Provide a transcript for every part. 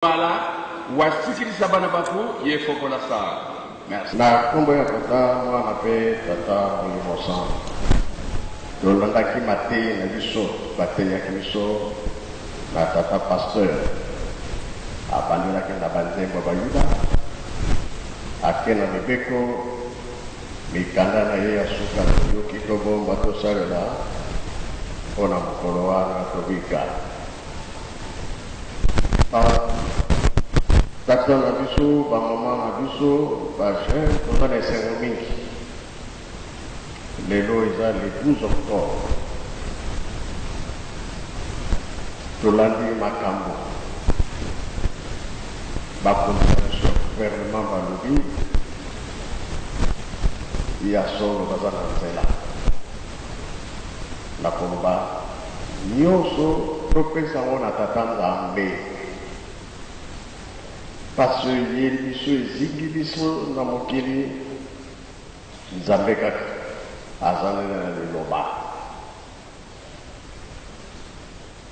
Bala wasikilisa bana baku ye fokola sa. Merci. Na nkombo ya Tata, Mwana mpe Tata Molimo Santu, tolandaki mateyi na biso, bateyaki biso na Tata Pasteur, abandelaki na banzembo ya Bayuda, ake na mibeko, mikanda na ye ya suka toyoki tobomba tosalela mpo na mokolo wana tobika. Ba tata na biso, ba mama na biso, ba jeunes, toza na esengo mingi. Lelo eza le 12 octobre. Tolandi makambo bakonzi na biso ya gouvernement balobi ya solo baza na nzela. Na koloba nionso topesa yango na Tata Nzambe. Pasi oyo eyeli biso ezingi biso na mokili, Nzambe kaka aza nde na liloba.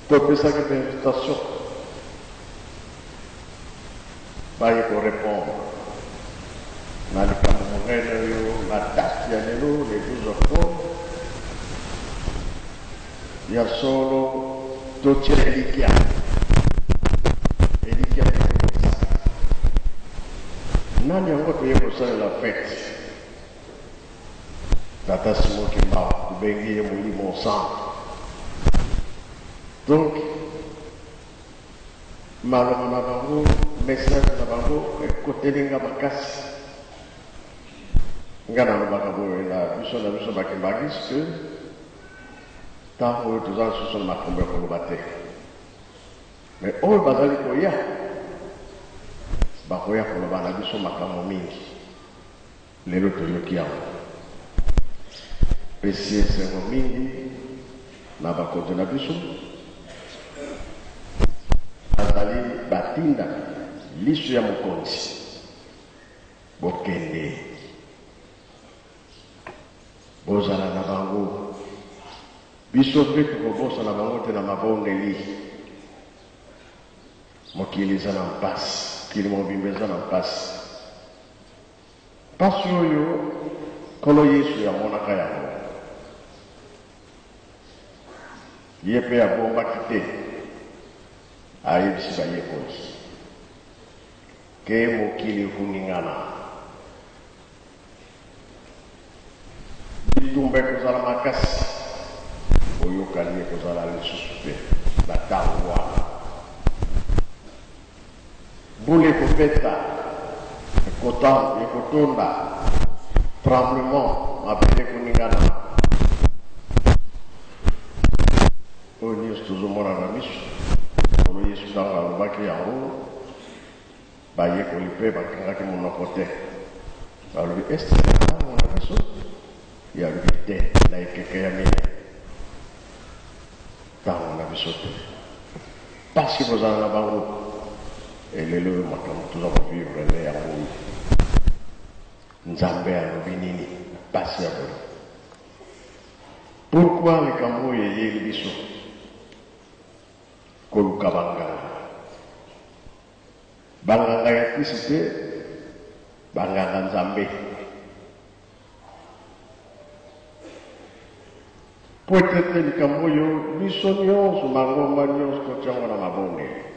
Topesaki ba invitation baye ko repondre na likambo monene oyo na date ya lelo le 12 octobre. Ya solo totia elikya, elikya nde ekokisaka. Nani yango toye kosalela fete? Tata Simon Kimbangu tobengi ye molimo santu. Donc maloba na bango, message na bango ekoteli nga makasi. Nga nalobaka boye na biso na biso ba kimbanguiste que tango oyo toza lisusu na makambo ya koloba te. Mais oyo bazali koya bakoya koloba na biso makambo mingi. Lelo toyoki yango. Pesi esengo mingi na bakonzi na biso. Bazali batinda liso ya mokonzi. Bokende. Bozala na bango. Biso pe tokobosana bango te na mabondeli. Mokili eza na mpasi. Mokili mobimba eza na mpasi. Mpasi oyo Nkolo Yesu amonaka yango, ye mpe abombaki te, ayebisi bayekoli ke mokili ekoningana, bitumba ekozala makasi, boyokani ekozala lisusu te na ntango wana. Mbula ekobeta, ekotonda, tremblement, mabele ekoningana. Oyo nyonso tozomona na miso. Nkolo Yesu ntango alobaki yango, bayekoli mpe bakangaki monoko te. Balobi, Est-ce na ntango na biso? Ye alobi, Te, na ekeke ya minei. Ntango na biso te. Pasi kozala na bango et lelo oyo makambo toza ko vivre nde yango oyo. Nzambe alobi nini na pasi ya boye? Pourquoi likambo oyo eyeli biso koluka ba nganga? Ba nganga ya kisi te, ba nganga Nzambe. Mpo ete te likambo oyo biso nyonso, mangomba nyonso totia yango na mabondeli.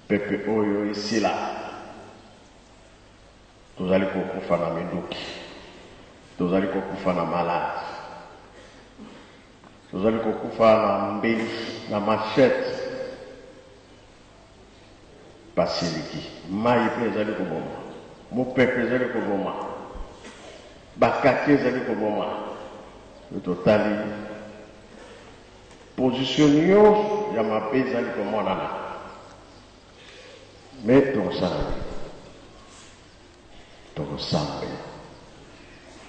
Pepe oyo esila. Tozali kokufa na minduki. Tozali kokufa na maladi. Tozali kokufa na mbeli, na machette. Basiliki. Mayi pe ezali koboma. Mopepe ezali koboma. Bakake ezali koboma. Soki totali position nionso ya mabe ezali komonana. Mais tokosala nini? Tokosambela.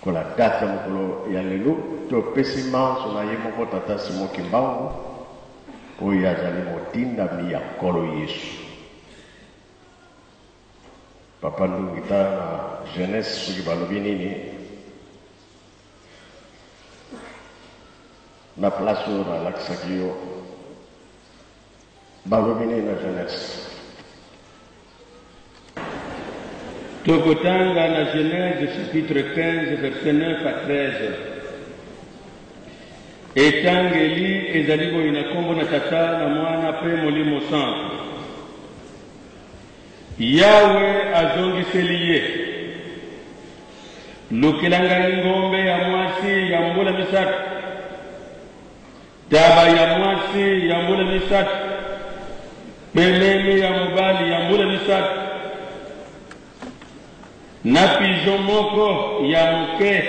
Lokola date ya mokolo ya lelo, topesi manso na ye moko Tata Simon Kimbangu, oyo azali motindami ya Nkolo Yesu. Papa Ndungi, tala na jeunesse soki balobi nini na place oyo nalakisaki yo. Balobi nini na Genese? Tokotanga na Genèse chapitre 15 verset 9 à 13. Etangeli ezali boye na nkombo na Tata na Mwana mpe Molimo Santu. Yawe azongiseli ye, Lukela ngai ngombe ya mwasi ya mbula misatu, Taba ya mwasi ya mbula misatu mpe meme ya mobali ya mbula misatu, na pigeon moko ya moke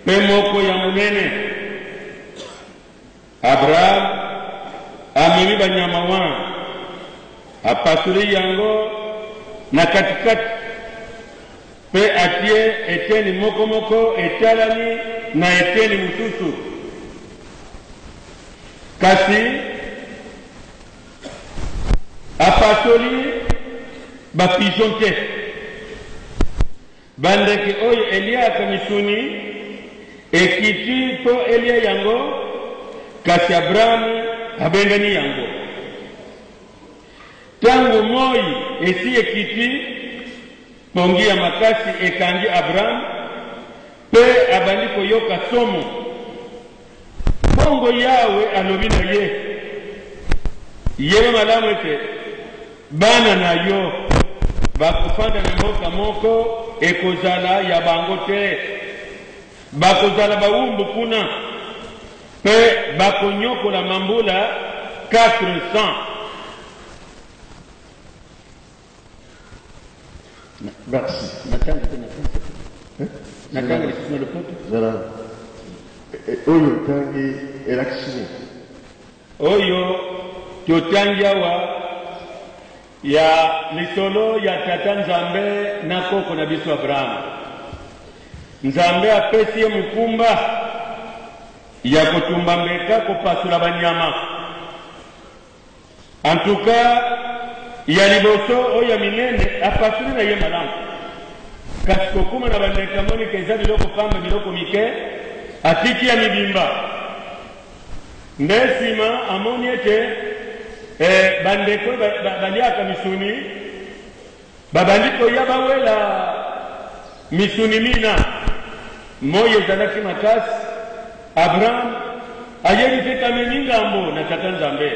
mpe moko ya monene. Abraham amemi banyama wana, apasoli yango na katikati mpe atie eteni moko moko etalani na eteni mosusu. Kasi apasoli ba pigeon te. Bandeke oyo eliaka misuni ekiti mpo elia yango, kasi Abraham abengani yango. Tango moi esi ekiti, pongi ya makasi ekangi Abraham, pe abandi koyoka somo. Bongo Yawe alobi na ye, Yeba malamu ete bana na yo bakofanda na mboka moko ekozala ya bango te. Bakozala bawumbu kuna, pe bakonyokolama mbula 400. Merci. Natanga te na français. Natanga lisusu na lopoto. Zala oyo otangi elakisi nini? Oyo totangi awa ya lisolo ya Tata Nzambe na koko na biso Abraham. Nzambe apesi ye mokumba ya kotumba mbeka, kopasola banyama. En tout cas, ya liboso oyo ya minene apasoli na ye malamu, kasi kokoma na bandeke amoni ke eza biloko pamba, biloko mike, atiki ya mibimba. Nde nsima amoni ete eh, bandeko oyo baliaka misuni babandi koya bawela misuni mina. Moi ezalaki makasi, Abraham ayebi te kamemi ngambo na Tata Nzambe.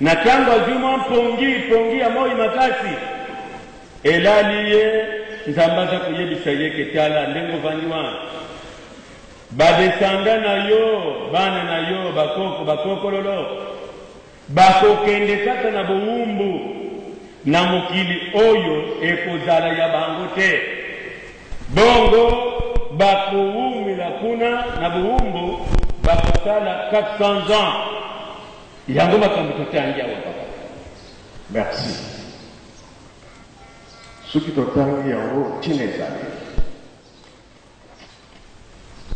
Na ntango azwi mwa mpongi, mpongi ya moi makasi elali ye, Nzambe aza koyebisa ye ke tala ndenge ovandi wana, ba descendants na yo, bana na yo, bakoko, bakokololo, bakokende kaka na bowumbu na mokili oyo ekozala ya bango te. Bongo bakowumela kuna na bowumbu, bakosala 400 ans. Yango makambo totangi awa papa. Merci. Soki totangi yango ntina ezali.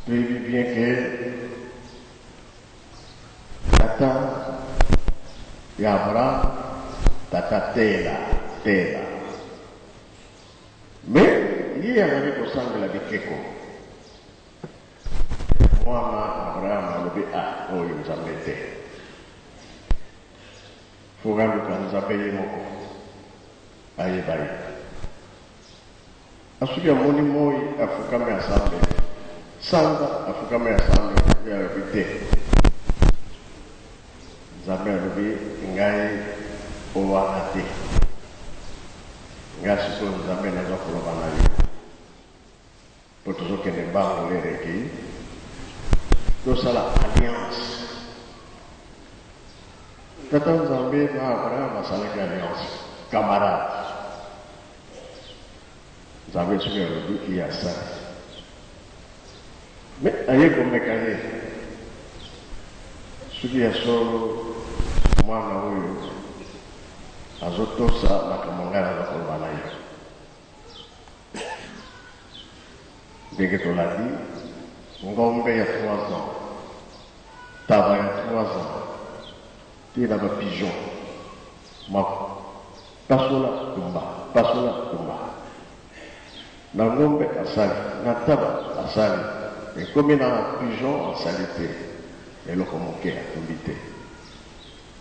Toyebi bien que tata ya Abraham, tata Tela, Tela. Mais ye azali kosambela bikeko. Mwana Abraham alobi ah oyo Nzambe te. Faut aluka Nzambe ye moko ayeba ye. Asuki amoni moi afukami asambeli, sanza afukami asambeli, ye alobi te. Nzambe alobi ngai owana te. Ngai sikoyo Nzambe naza koloba na yo. Po tozokende mbangu lere ekeyi. Tosala alliance. Tata Nzambe na Abraham basalaki alliance. Camarade. Nzambe soki alobi ye asali. Mais aye komeka ye. Soki ya solo mwana oyo azotosa makambo ngai naza koloba na ye. Ndenge tolandi, ngombe ya 3 ans, taba ya 3 ans, tee na ba pigeons, mako pasola tumba, pasola tumba. Na ngombe asali, na taba asali, ekomi na pigeon asali te, eloko moke atumbi te.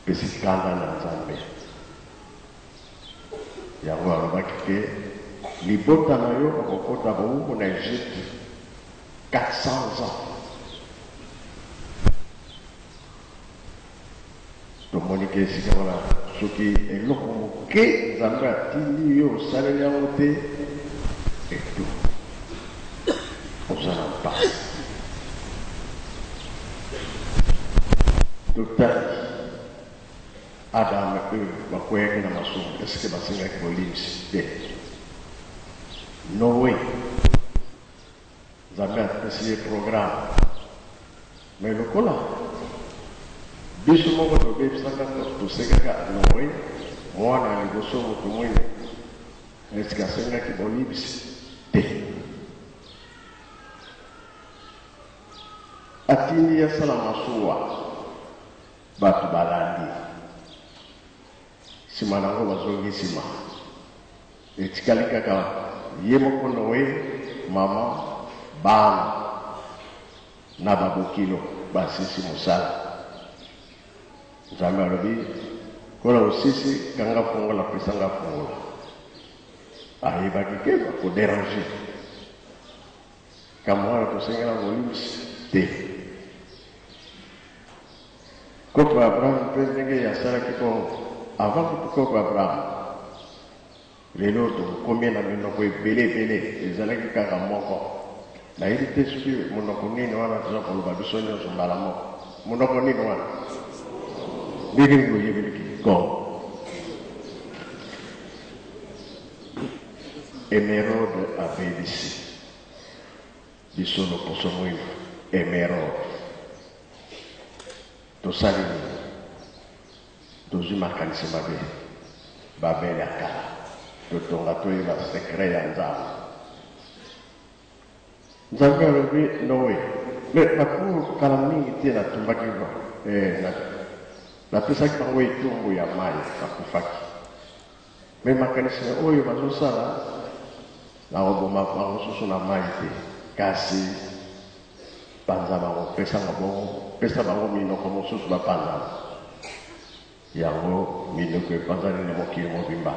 Epesi kanda na Nzambe. Yango alobaki ke libota na yo bakokota bowumbu na Egypte 400 ans. Tomoni ke esika wana soki eloko moke Nzambe atindi yo osaleli yango te etu oza na mpasi. Totali Adam et Eve bakweyaki na masumu, est ce que basengaki bolimbisi? Te. Noe, Nzambe apesi ye programme, mais lokola biso moko tobebisaka, tosekaka Noe, mwana ya liboso moto mwindu, est ce que asengaki bolimbisi? Te. Atindi ye asala masuwa. Batu balandi. Sima na yango bazongi sima. Etikali kaka ye moko Noe, mama, bana na ba bokilo basisi mosala. Nzambe alobi, Kola osisi, kanga fungola, pesa nga fungola. Ayebaki ke bako deranger. Likambo wana tosengela bolimbisi te. Koko Abraham mpe ndenge ye asalaki bongo avant kutu koko Abraham. Lelo tokomi na minoko ebele ebele, ezalaki kaka moko. Nayebi te soki monoko nini wana toza koloba biso nyonso mbala moko. Monoko nini wana? Ndenge nini boyebeli Kikongo? Emeraude abebisi biso loposo mwindu. Emeraude. Tosali nini? Tozwi makanisi mabe. Babel ya kala. Totonga toyeba secret ya Nzambe. Nzambe alobi Noe, mais bato kala mingi te natumbaki eh, na, napesaki bango etumbu ya mai bakufaki. Mais makanisi na oyo bazosala nakoboma bango susu na mai te, kasi panza bango, pesa bango, pesa bango minoko mosusu bapanzana. Yango minoko epanzani na mokili mobimba.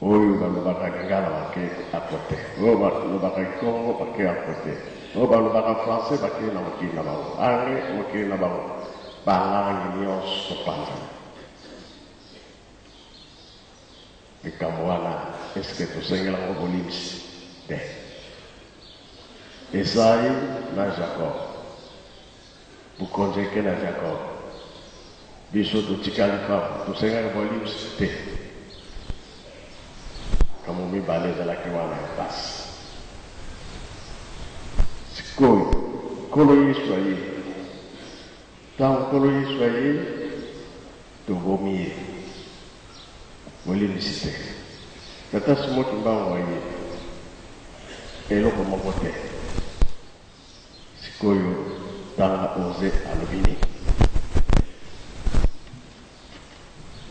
Oyo balobaka lingala bake à cote, oyo balobaka kikongo bake à cote, oyo balobaka français bake na mokili na bango, anglais mokili na bango, ba langue nionso panzana. Likambo wana est ce que tosengela yango bolimbisi? Te. Esaü na Jacob, bokonzi eke na Jacob, biso totikali pamba, tosengaki bolimbisi? Te. Makambo mibale ezalaki wana ya pasi. Sikoyo Nkolo Yesu aye. Tango Nkolo Yesu aye, tobomi ye. Bolimbisi te. Tata Simon Kimbangu aye, eloko moko te. Sikoyo tanga Oze alobi nini?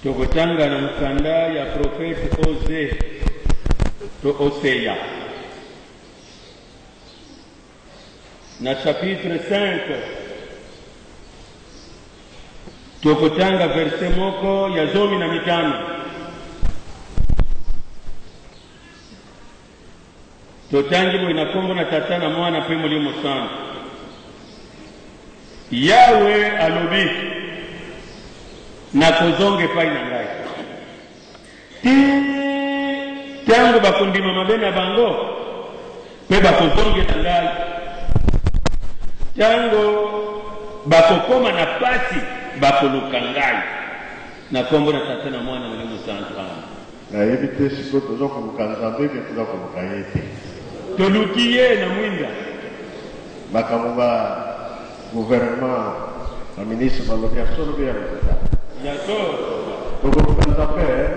Tokotanga na mokanda ya profete Oze to Oseya na chapitre 5 tokotanga verse moko ya 15. Totangi boye na nkombo na Tata na Mwana mpe Molimo Santu. Yawe alobi, Nakozonga epai na ngai tii ntango bakondima mabe na bango mpe bakozongela ngai, ntango bakokoma na pasi bakoluka ngai. Na nkombo na Tata na Mwana Molimo Santu. Amen. Nayebi te sikoyo toza koluka Nzambe ke toza koluka ye te. Toluki ye na mwinda. Makambo ba gouvernement ba ministre balobi ya solo be ya lokuta? Ya solo. Tokoluka Nzambe eh?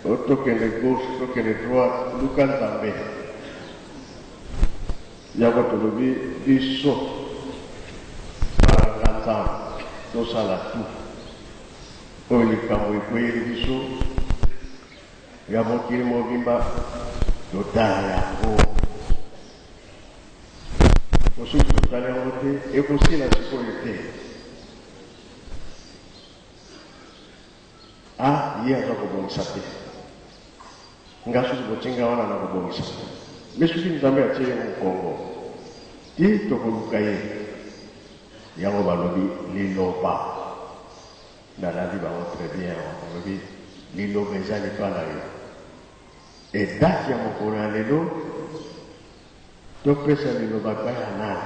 Eh. Tokende gauche, tokende droite, luka Nzambe. Yango tolobi biso bana Nzambe tosala tout oyo likambo ekweyeli biso ya mokili mobimba totala yango po Po soki totali yango te, ekosila sikoyo te. Ah, ye aza kobongisa te. Nga soki botie nga wana nakobongisa. Mais soki Nzambe atie yo mokongo, ti tokoluka ye. Yango balobi liloba. Nalandi bango très bien awa. Balobi liloba eza lipa na yo. Et date ya mokolo ya lelo, topesa liloba epai ya nani?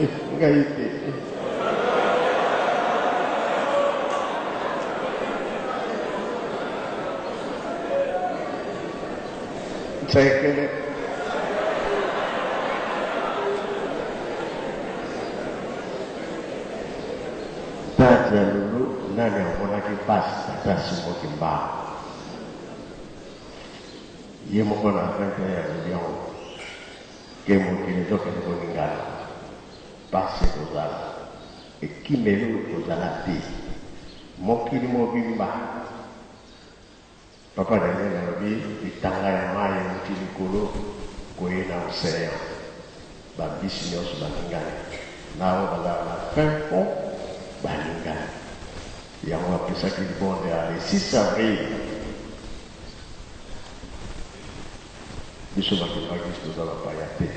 Eh, ngai te. Nsekele. Date ya lelo nani amonaki mpasi tata Simon Kimbangu ye moko na 21 alobi yango ke mokili ezokende koningana mpasi ekozala ekimelo ekozala te mokili mobimba Papa Daniel alobi litanga ya mayi ewuti likolo koye na ocean ba mbisi nionso baningani na oyo bazalaka na fin fond baningani yango apesaki libonde ya le 6 avril biso ba kimbanguiste toza ba paya te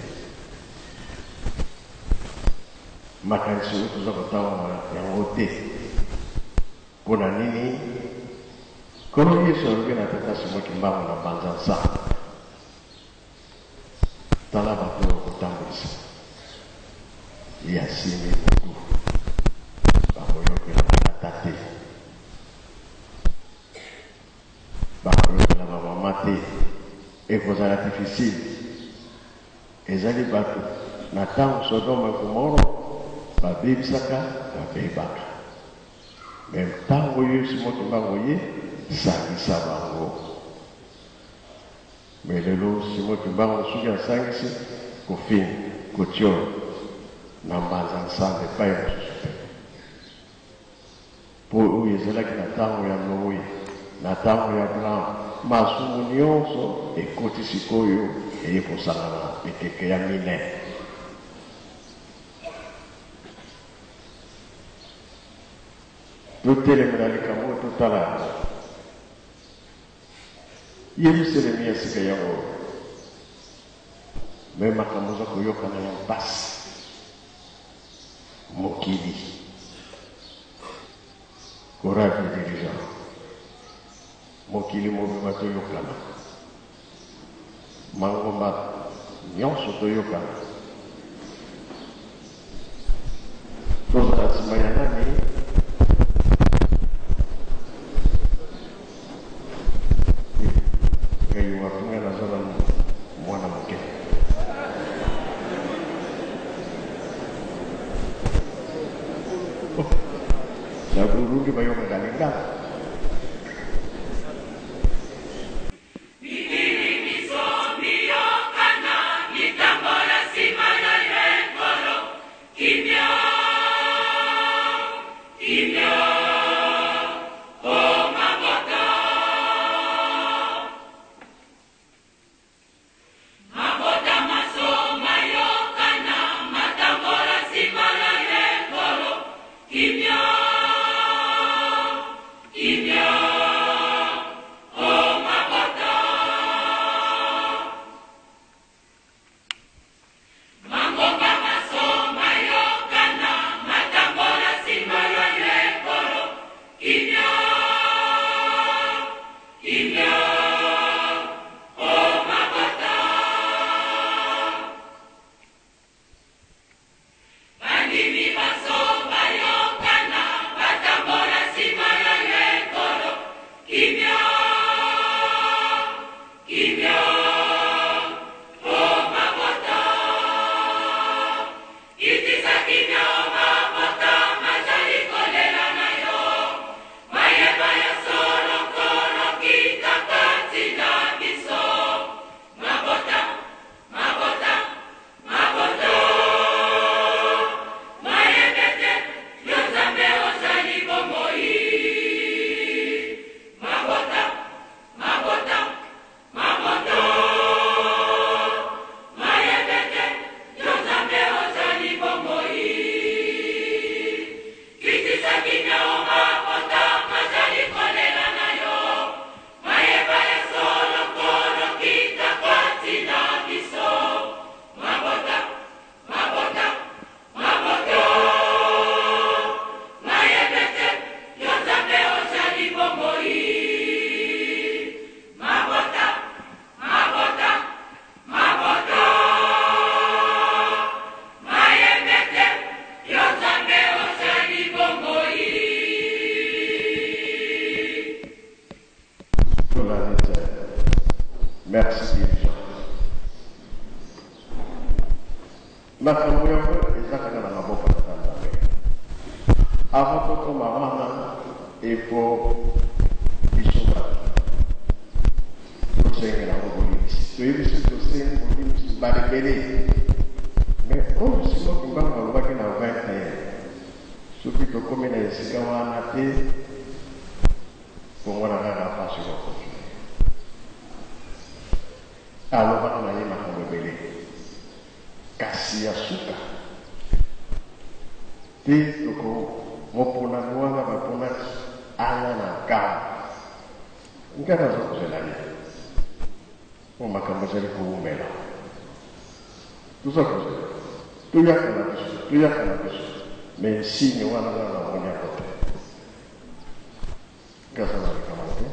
makanisi oyo toza kotambola yango te. Mpo na nini Nkolo Yesu alobi na Tata Simon Kimbangu na Mbanza Nsango, Tala bato oyo okotambwisa? Ye asimbi motu, bakoyokela batata te, bakoyokela bamama te, ekozala difficile. Ezali bato na ntango Sodome Gomoro babebisaka, babebaka. Mais tango yo Simon Kimbangu oye sangisa bango. Mais lelo Simon Kimbangu soki asangisi kofinga, kotiola na mbanza nsamba epayi mosusu te. Po oyo ezalaki na tango ya Noe, na tango ya Abraham, masumu nionso ekoti sikoyo eye kosangana ekeke ya mine. Totelemela likambo oyo, totala yango. Yelusalemi ya sika yango oyo. Me makambo oza koyokana ya mpasi. Mokili. Courage les dirigeants. Mokili mobimba toyokana. Mangomba nyonso toyokana. Tozala nsima ya nani? Ngai wapi, ngai naza nanu mwana moke. Na Burundi bayokaka lingala? Mikili miso miyokana mitambola sima na ye Nkolo kimia kimia o mabota mabota manso mayokana matambola sima na ye Nkolo kimia kimia o mabota mangomba manso mayokana matambola sima na ye Nkolo kimia kimia o mabota bandimi banso bayokana batambola sima na ye Nkolo kimia kimia o mabota kitisa kimia o mabota mazali kolela na yo mayeba ya solo Nkolo kita kati na biso mabota mabota mabota mayebete yo Nzambe ozali bomoi. Merci dirigeant. Makambo yango eza kaka na maboko ya Tata Nzambe. Avant tokoma wana, il faut biso bato tosengela yango bolimbisi. Toyebi soki tosengi bolimbisi mbala ebele, mais oyo Simon Kimbangu alobaki na 21, soki tokomi na esika wana te, bongo na kaka pasi kokontinue. Alobaka na ye makambo ebele, kasi ya suka te toko moponami wana baponaki aya na nkamba. Ngai naza kozela ye, mpo makambo ezali kowumela. Toza kozela, toyaka na biso, toyaka na biso, mais signe wana nanu namoni yango te. Ngai aza na likambo te.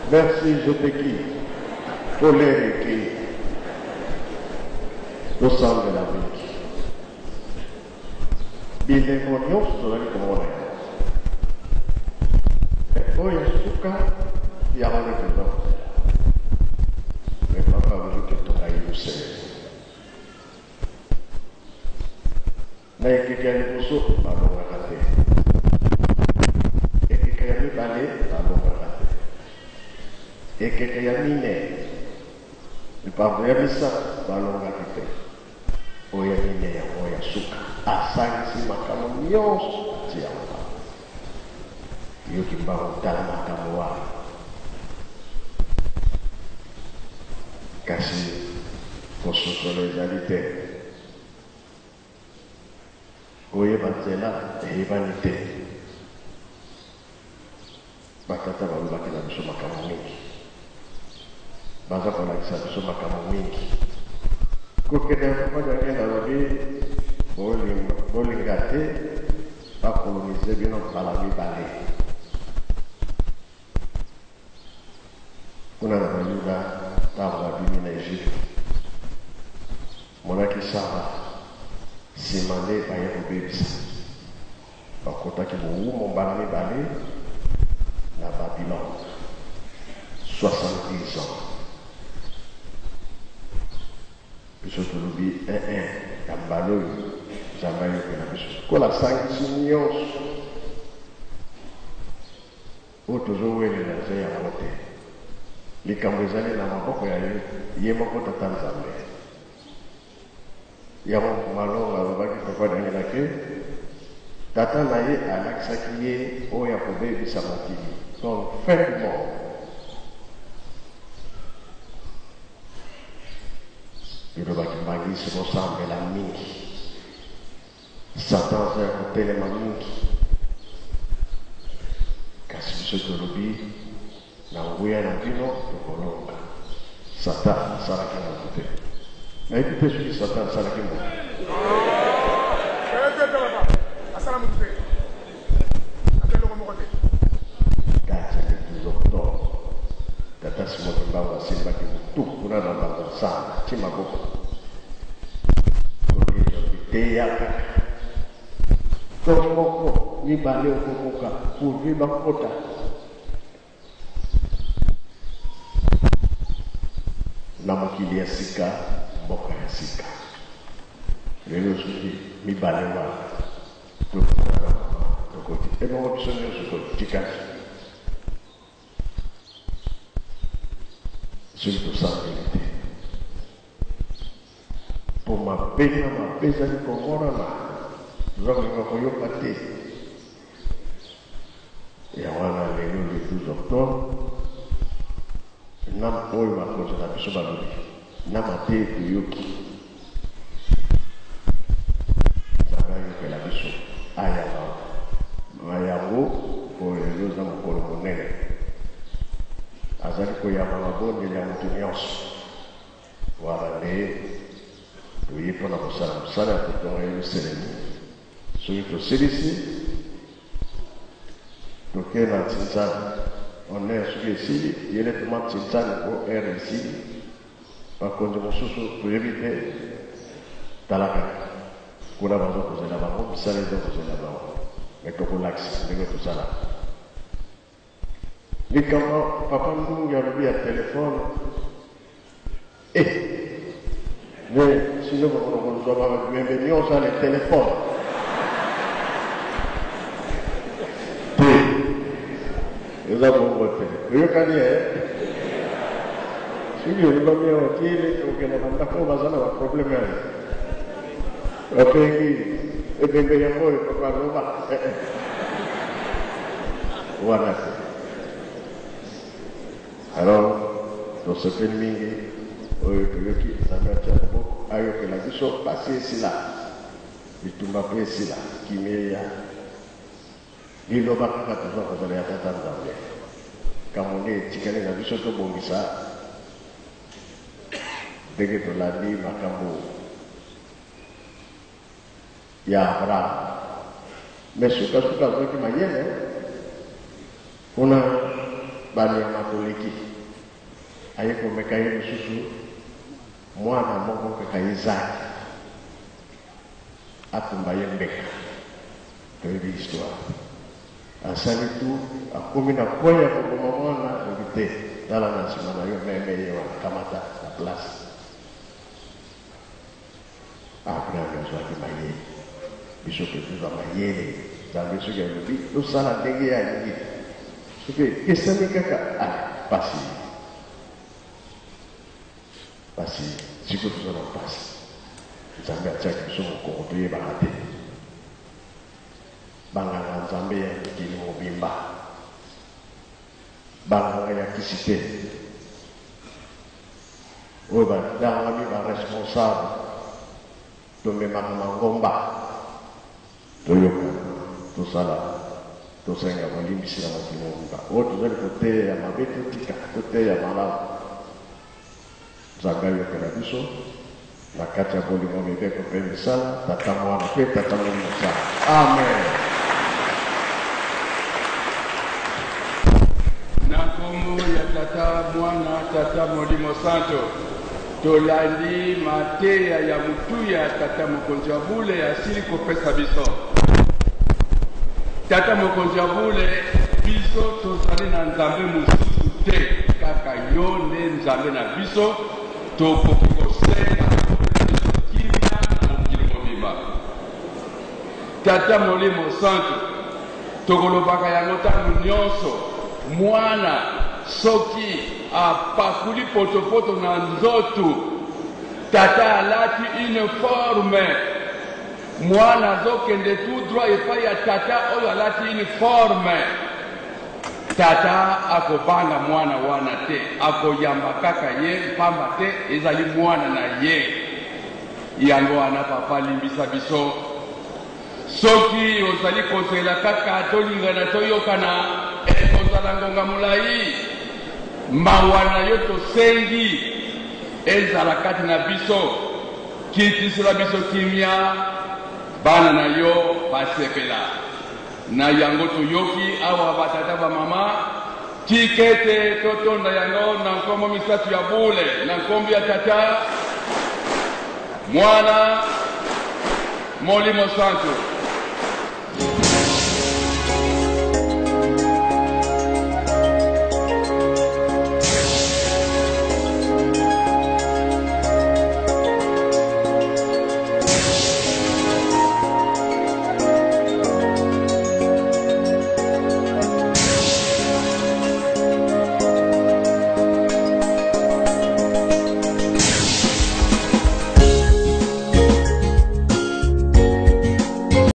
Merci, je te quitte. Po l'heure ekei. Tosambela mingi. Bilembo nyonso tozali komona yango. Mais oyo ya suka yango nde toza kozela. Mais papa alobi ke tonga Yerusalemi. Na ekeke ya liboso balongaka te. Ekeke ya mibale balongaka te. Ekeke ya minei, pardon, ya misato balongaki te. Oyo ya minei yango ya suka asangisi makambo nyonso atie yango wana. Yo Kimbangu tala makambo wana. Kasi kososola ezali te. Koyeba nzela eyebani te. Ba tata balobaki na biso makambo mingi. Baza kolakisa biso makambo mingi. Kokende ya papa Diangienda alobi bolinga te ba coloniser bino mbala mibale. Kuna na Bayuda tango babimi na Egypte, monaki Sara, sima nde baye kobebisa. Bakotaki bowumbo mbala mibale na Babylone, 70 ans. Biso tolobi eh-eh, ya mbala oyo Nzambe ayokela biso. Lokola asangisi nionso. Oyo tozo welela eza yango te. Likambo ezali na maboko ya ye moko Tata Nzambe. Yango Malonga alobaki papa Daniela ke tata na ye alakisaki ye oyo akobebisa mokili donc fin du monde. Bino ba kimbanguiste bosambela mingi. Satan aza ya kotelema mingi. Kasi biso tolobi na nguya na bino tokolonga. Satan asalaki moto te. Nayebi te soki Satan asalaki moto. Te, te, te, papa. Asala moto te. Ata eloko moko te. Date ya le 12 octobre, Tata Simon Kimbangu asimbaki motu kuna na Mbanza Nsamba, atie maboko. Tokende liteya kaka. To moko, mibale okokoka pourvu bakota. Na mokili ya sika, mboka ya sika. Lelo soki mibale wana tokota na mama tokoti ebongo biso nyonso totikali soki tosambeli te mpo mabe na mabe ezali komonana toza kolinga koyoka te yango wana lelo le 12 octobre na oyo bakonzi na biso balobi na mateyi toyoki Nzambe ayokela biso ayamba na yango oyo lelo eza mokolo monene azali koyamba mabondeli ya moto nyonso wana nde toye mpo na kosala mosala ya kotonga Yelusalemi soki tosilisi toke na Tsintsani honneur soki esili directement Tsintsani mpo heure esili Bakonzi mosusu toyebi te tala kaka kuna bazo kozela bango misala ezo kozela bango mais tokolakisa ndenge tosalaka likambo papa ndungi alobi ya telefone eh mais sino bakona kozwa bamembe nyonso ale telefone te eza bongo te oyokani e soki olobami awa ti okende na ndako oyo baza na baproblème yayo babengi ebembe yango oyo papa aloba wana te alors tosepeli mingi oyo toyoki nzambe atia loboko ayokela biso pasi esila bitumba mpe esila kimia eya Liloba kaka toza kozala ya Tata Nzambe. Likambo nde etikali na biso tobongisa ndenge tolandi makambo ya Abraham. Mais sukasuka azwaki mayele kuna. Banyama toleki. Aye komeka ye lisusu mwana moko kaka Izaki atumba ye mbeka. Toyebi histoire. Asali tout, akomi na point ya koboma mwana, alobi te, tala na nsima na yo meme ye wana, kamata na place. Abraham azwaki mayele, biso mpe tozwa mayele. Nzambe soki alobi tosala ndenge ye alingi, soki ekesani kaka, ah, pasi pasi. Sikoyo toza na pasi, Nzambe atiaki biso mokongo, toyebaka te. Banganga Nzambe ya mikili mobimba, banganga ya kisi te, oyo batangami ba responsable, tomemaka mangomba, toyokana, tosala, tosenga bolimbisi na mokili mobimba. Oyo tozali koteya ya mabe totika, toteya malamu. Nzambe ayokela biso na kati ya bolingo, mibeko mpe misala, Tata, Mwana mpe Tata Molimo Santu. Amen. Na nkombo ya Tata, Mwana, Tata Molimo Santo, tolandi mateya ya motuya Tata Mokonzi wa Bule asili kopesa biso. Tata Mokonzi wa Bule, biso tozali na Nzambe mosusu te, kaka yo nde Nzambe na biso, tokoki kosenga opesa biso kimia na mokili mobimba. Tata Molimo Santu, tokolobaka yango ntango nyonso, mwana soki apakuli potopoto na nzotu, tata alati uniforme, mwana azokende tout droit epai ya tata oyo alati uniforme. Tata akobanga mwana wana te, akoyamba kaka ye, mpamba te ezali mwana na ye. Yango wana papa limbisa biso soki ozali kozela kaka tolingana toyokana, ekozala ngonga molai. Mawa na yo tosengi ezala kati na biso, kitisela biso kimia, bana na yo basepela. Na yango toyoki awa ba tata ba mama, tika ete totonda yango na nkombo misatu ya bule, na nkombo ya Tata, Mwana, Molimo Santu.